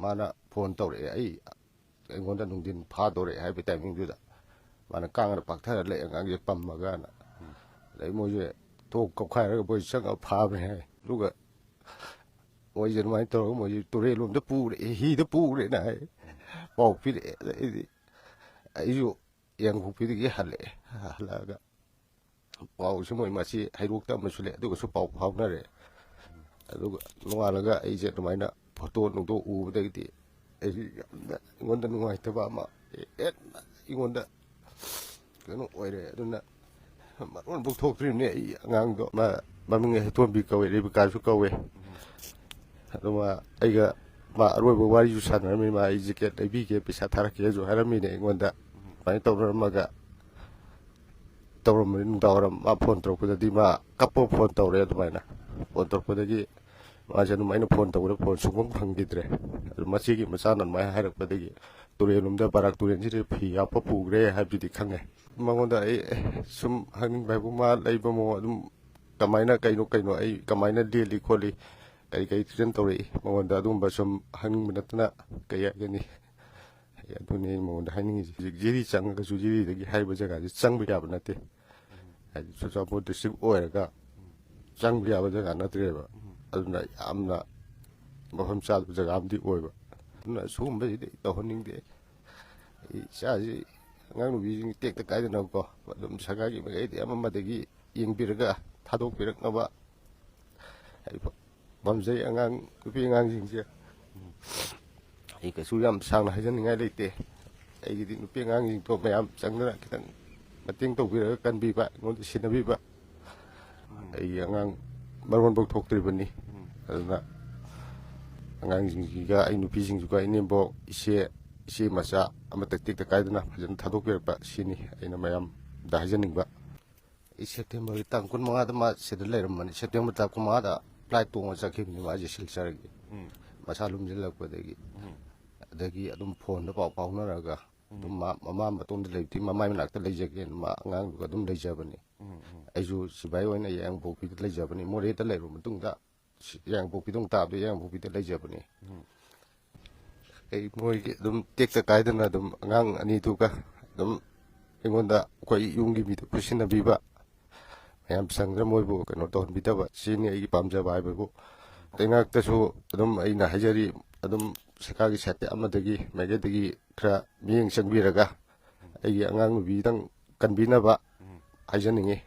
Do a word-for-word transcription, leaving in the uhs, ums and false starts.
ꯃꯥꯅ ꯐꯣꯟ ꯇꯧꯔꯛꯑꯦ, ꯑꯩ, ꯑꯩꯉꯣꯟꯗ ꯅꯨꯡꯊꯤꯟ ꯐꯥꯗꯣꯔꯦ ꯍꯥꯏꯕ ꯇꯥꯏꯃꯤꯡꯗꯨꯗ꯫ ꯃꯥꯅ ꯀꯥꯡꯅ ꯄꯥꯛꯊꯔ ꯂꯩ ꯑꯉꯥꯡꯁꯦ ꯄꯝꯃꯒꯅ꯫ ꯑꯗꯩ ꯃꯣꯏꯁꯦ ꯊꯣꯡ ꯀꯧꯈꯥꯏꯔꯒ ꯃꯣꯏ ꯆꯪꯉꯒ ꯐꯥꯕꯅꯦ ꯍꯥꯏ꯫ ꯑꯗꯨꯒ ꯃꯣꯏꯁꯦ ꯑꯗꯨꯃꯥꯏꯅ ꯇꯧꯔꯒ ꯃꯣꯏꯁꯦ ꯇꯨꯔꯦꯜ ꯂꯣꯝꯗ ꯄꯨꯔꯦ, ꯍꯤꯗ ꯄꯨꯔꯦꯅ ꯍꯥꯏ꯫ ꯄꯥꯎ ꯄꯤꯔꯛꯑꯦ꯫ ꯑꯗꯩꯗꯤ ꯑꯩꯁꯨ ꯌꯥꯏꯉꯪꯄꯣꯛꯄꯤꯗꯒꯤ ꯍꯜꯂꯛꯑꯦ꯫ ꯍꯜꯂꯛꯑꯒ ꯄꯥꯎꯁꯤ ꯃꯣꯏ ꯃꯁꯤ ꯍꯩꯔꯣꯛꯇ ꯑꯃꯁꯨ ꯂꯩ, ꯑꯗꯨꯒꯁꯨ ꯄꯥꯎ ꯐꯥꯎꯅꯔꯦ꯫ ꯑꯗꯨꯒ ꯅꯣꯡꯉꯥꯜꯂꯒ ꯑꯩꯁꯦ ꯑꯗꯨꯃꯥꯏꯅ ꯐꯣꯇꯣ ꯅꯨꯡꯗꯣ ꯎꯕꯗꯒꯤꯗꯤ ꯑꯩꯁꯨ ꯌꯥꯝꯅ ꯑꯩꯉꯣꯟꯗ ꯅꯨꯡꯉꯥꯏꯇꯕ ꯑꯃ ꯍꯦꯟꯅ ꯑꯩꯉꯣꯟꯗ ꯀꯩꯅꯣ ꯑꯣꯏꯔꯦ꯫ ꯑꯗꯨꯅ ꯃꯔꯣꯟ ꯄꯨꯊꯣꯛꯇ꯭ꯔꯤꯕꯅꯦ ꯑꯩ ꯑꯉꯥꯡꯗꯣ꯫ ꯃꯥ ꯃꯃꯤꯡ ꯍꯩꯊꯣꯟꯕꯤ ꯀꯧꯋꯦ, ꯔꯦꯕꯤꯀꯥꯁꯨ ꯀꯧꯋꯦ꯫ ꯑꯗꯨ ꯃꯥ ꯑꯩꯒ ꯃꯥ ꯑꯔꯣꯏꯕ ꯋꯥꯔꯤꯁꯨ ꯁꯥꯟꯅꯔꯝꯃꯤ꯫ ꯃꯥ ꯑꯩ ꯖꯦꯀꯦꯠ ꯂꯩꯕꯤꯒꯦ, ꯄꯩꯁꯥ ꯊꯥꯔꯛꯀꯦꯁꯨ ꯍꯥꯏꯔꯝꯃꯤꯅꯦ ꯑꯩꯉꯣꯟꯗ꯫ ꯑꯗꯨꯃꯥꯏꯅ ꯇꯧꯅꯔꯝꯃꯒ ꯇꯧꯔꯝꯕꯅꯤ꯫ ꯅꯨꯡꯗꯥꯡ ꯋꯥꯏꯔꯝ ꯃꯥ ꯐꯣꯟ ꯇꯧꯔꯛꯄꯗꯗꯤ ꯃꯥ ꯀꯞꯄ ꯐꯣꯟ ꯇꯧꯔꯛꯑꯦ꯫ ꯑꯗꯨꯃꯥꯏꯅ ꯐꯣꯟ ꯇꯧꯔꯛꯄꯗꯒꯤ ꯃꯥꯁꯦ ꯑꯗꯨꯝ ꯑꯩꯅ ꯐꯣꯟ ꯇꯧꯕꯗ ꯐꯣꯟ ꯁꯨꯡꯐꯪ ꯐꯪꯈꯤꯗ꯭ꯔꯦ꯫ ꯑꯗꯨ ꯃꯆꯦꯒꯤ ꯃꯆꯥꯅ ꯑꯗꯨꯃꯥꯏꯅ ꯍꯥꯏꯔꯛꯄꯗꯒꯤ ꯇꯨꯔꯦꯜ ꯂꯣꯝꯗ, ꯕꯔꯥꯛ ꯇꯨꯔꯦꯜꯁꯤꯗ ꯐꯤ ꯍꯥꯞꯄ ꯄꯨꯈ꯭ꯔꯦ ꯍꯥꯏꯕꯗꯨꯗꯤ ꯈꯪꯉꯦ꯫ ꯃꯉꯣꯟꯗ ꯑꯩ ꯁꯨꯝ ꯍꯪꯅꯤꯡꯕ ꯍꯥꯏꯕꯨ ꯃꯥ ꯂꯩꯕ ꯃꯑꯣꯡ ꯑꯗꯨꯝ ꯀꯃꯥꯏꯅ ꯀꯩꯅꯣ ꯀꯩꯅꯣ ꯑꯩ ꯀꯃꯥꯏꯅ ꯂꯦꯜꯂꯤ ꯈꯣꯠꯂꯤ ꯀꯔꯤ ꯀꯔꯤ ꯇ꯭ꯔꯤꯠꯃꯦꯟ ꯇꯧꯔꯛꯏ ꯃꯉꯣꯟꯗ ꯑꯗꯨꯒꯨꯝꯕ ꯁꯨꯝ ꯍꯪꯅꯤꯡꯕ ꯅꯠꯇꯅ ꯀꯩ ꯍꯥꯏꯒꯅꯤ? ꯑꯗꯨꯅꯤ ꯑꯩꯅ ꯃꯉꯣꯟꯗ ꯍꯥꯏꯅꯤꯡꯉꯤꯁꯦ꯫ ꯍꯧꯖꯤꯛ ꯖꯤꯔꯤ ꯆꯪꯉꯒꯁꯨ ꯖꯤꯔꯤꯗꯒꯤ ꯍꯥꯏꯕ ꯖꯒꯥꯁꯤ ꯆꯪꯕ ꯌꯥꯕ ꯅꯠꯇꯦ꯫ ꯍꯥꯏꯗꯤ ꯆꯨꯔꯆꯥꯟꯄꯨꯔ ꯗꯤꯁꯇ꯭ꯔꯤꯛ ꯑꯣꯏꯔꯒ ꯆꯪꯕ ꯌꯥꯕ ꯖꯒꯥ ꯅꯠꯇ꯭ꯔꯦꯕ꯫ ꯑꯗꯨꯅ ꯌꯥꯝꯅ ꯃꯐꯝ ꯆꯥꯗꯕ ꯖꯒꯥ ꯑꯃꯗꯤ ꯑꯣꯏꯕ꯫ ꯑꯗꯨꯅ ꯁꯤꯒꯨꯝꯕꯁꯤꯗꯤ ꯇꯧꯍꯟꯅꯤꯡꯗꯦ꯫ ꯑꯩ ꯏꯆꯥꯁꯤ, ꯑꯉꯥꯡ ꯅꯨꯄꯤꯁꯤꯡ ꯇꯦꯛꯇ ꯀꯥꯏꯗꯅꯕꯀꯣ, ꯑꯗꯨꯝ ꯁꯔꯀꯥꯔꯒꯤ ꯃꯥꯏꯀꯩꯗꯒꯤ ꯑꯃ ꯑꯃꯗꯒꯤ ꯌꯦꯡꯕꯤꯔꯒ ꯊꯥꯗꯣꯛꯄꯤꯔꯛꯅꯕ ꯑꯩ ꯄꯥꯝꯖꯩ꯫ ꯑꯉꯥꯡ ꯅꯨꯄꯤ ꯑꯉꯥꯡꯁꯤꯡꯁꯦ ꯑꯩ ꯀꯩꯁꯨ ꯌꯥꯝ ꯁꯥꯡꯅ ꯍꯥꯏꯖꯅꯤꯡꯉꯥꯏ ꯂꯩꯇꯦ꯫ ꯑꯩꯒꯤꯗꯤ ꯅꯨꯄꯤ ꯑꯉꯥꯡꯁꯤꯡꯗꯣ ꯃꯌꯥꯝ ꯆꯪꯗꯅ ꯈꯤꯇꯪ ꯃꯇꯦꯡ ꯇꯧꯕꯤꯔꯒ ꯀꯟꯕꯤꯕ, ꯑꯩꯉꯣꯟꯗ ꯁꯤꯟꯅꯕꯤꯕ꯫ ꯑꯩꯒꯤ ꯑꯉꯥꯡ ꯃꯔꯣꯟꯐꯧ ꯊꯣꯛꯇ꯭ꯔꯤꯕꯅꯤ꯫ ꯑꯗꯨꯅ ꯑꯉꯥꯡꯁꯤꯡꯁꯤꯒ ꯑꯩ ꯅꯨꯄꯤꯁꯤꯡꯁꯤꯒ ꯏꯅꯦꯝꯕꯣꯛ, ꯏꯆꯦ, ꯏꯆꯦ ꯃꯆꯥ ꯑꯃꯠꯇ ꯇꯦꯛꯇ ꯀꯥꯏꯗꯅ ꯐꯖꯅ ꯊꯥꯗꯣꯛꯄꯤꯔꯛꯄ, ꯁꯤꯅꯤ ꯑꯩꯅ ꯃꯌꯥꯝꯗ ꯍꯥꯏꯖꯅꯤꯡꯕ꯫ ꯑꯩ ꯁꯦꯞꯇꯦꯝꯕꯔꯒꯤ ꯇꯥꯡ ꯀꯨꯟꯃꯉꯥꯗ ꯃꯥ ꯁꯤꯗ ꯂꯩꯔꯝꯕꯅꯤ꯫ ꯁꯦꯞꯇꯦꯝꯕꯔ ꯇꯥꯡ ꯀꯨꯟꯃꯉꯥꯗ ꯐ꯭ꯂꯥꯏꯠ ꯇꯣꯡꯉ ꯆꯠꯈꯤꯕꯅꯤ ꯃꯥꯁꯦ ꯁꯤꯜꯆꯔꯒꯤ꯫ ꯃꯁꯥ ꯂꯨꯝꯁꯤꯜꯂꯛꯄꯗꯒꯤ꯫ ꯑꯗꯒꯤ ꯑꯗꯨꯝ ꯐꯣꯟꯗ ꯄꯥꯎ ꯐꯥꯎꯅꯔꯒ ꯑꯗꯨꯝ ꯃꯥ ꯃꯃꯥ ꯃꯇꯣꯝꯗ ꯂꯩꯕꯗꯤ ꯃꯃꯥꯏ ꯃꯅꯥꯛꯇ ꯂꯩꯖꯒꯦꯅ ꯃꯥ ꯑꯉꯥꯡꯗꯨꯒ ꯑꯗꯨꯝ ꯂꯩꯖꯕꯅꯤ꯫ ꯑꯩꯁꯨ ꯁꯤꯐꯥꯏ ꯑꯣꯏꯅ ꯌꯥꯏꯉꯪꯄꯣꯛꯄꯤꯗ ꯂꯩꯖꯕꯅꯤ꯫ ꯃꯣꯔꯦꯗ ꯂꯩꯔꯨꯕ ꯃꯇꯨꯡꯗ ꯁꯤ-, ꯌꯥꯏꯉꯪꯄꯣꯛꯄꯤꯗ ꯑꯃꯨꯛ ꯇꯥꯕꯗ ꯌꯥꯏꯉꯪꯄꯣꯛꯄꯤꯗ ꯂꯩꯖꯕꯅꯤ꯫ ꯑꯩ ꯃꯣꯏꯒꯤ ꯑꯗꯨꯝ ꯇꯦꯛꯇ ꯀꯥꯏꯗꯅ ꯑꯗꯨꯝ ꯑꯉꯥꯡ ꯑꯅꯤꯗꯨꯒ ꯑꯗꯨꯝ ꯑꯩꯉꯣꯟꯗ ꯑꯩꯈꯣꯏ ꯌꯨꯝꯒꯤ ꯃꯤꯗ ꯈꯨꯠꯁꯤꯟꯅꯕꯤꯕ, ꯃꯌꯥꯝ ꯁꯪꯗ꯭ꯔ ꯃꯣꯏꯕꯨ ꯀꯩꯅꯣ ꯇꯧꯍꯟꯕꯤꯗꯕ, ꯁꯤꯅꯤ ꯑꯩꯒꯤ ꯄꯥꯝꯖꯕ ꯍꯥꯏꯕꯕꯨ꯫ ꯑꯇꯩ ꯉꯥꯛꯇꯁꯨ ꯑꯗꯨꯝ ꯑꯩꯅ ꯍꯥꯏꯖꯔꯤ, ꯑꯗꯨꯝ ꯁꯔꯀꯥꯔꯒꯤ ꯁꯥꯏꯠꯇ ꯑꯃꯗꯒꯤ ꯃꯥꯏꯀꯩꯗꯒꯤ ꯈꯔ ꯃꯤꯠꯌꯦꯡ ꯆꯪꯕꯤꯔꯒ ꯑꯩꯒꯤ ꯑꯉꯥꯡ ꯅꯨꯄꯤꯗꯪ ꯀꯟꯕꯤꯅꯕ ꯍꯥꯏꯖꯅꯤꯡꯉꯤ꯫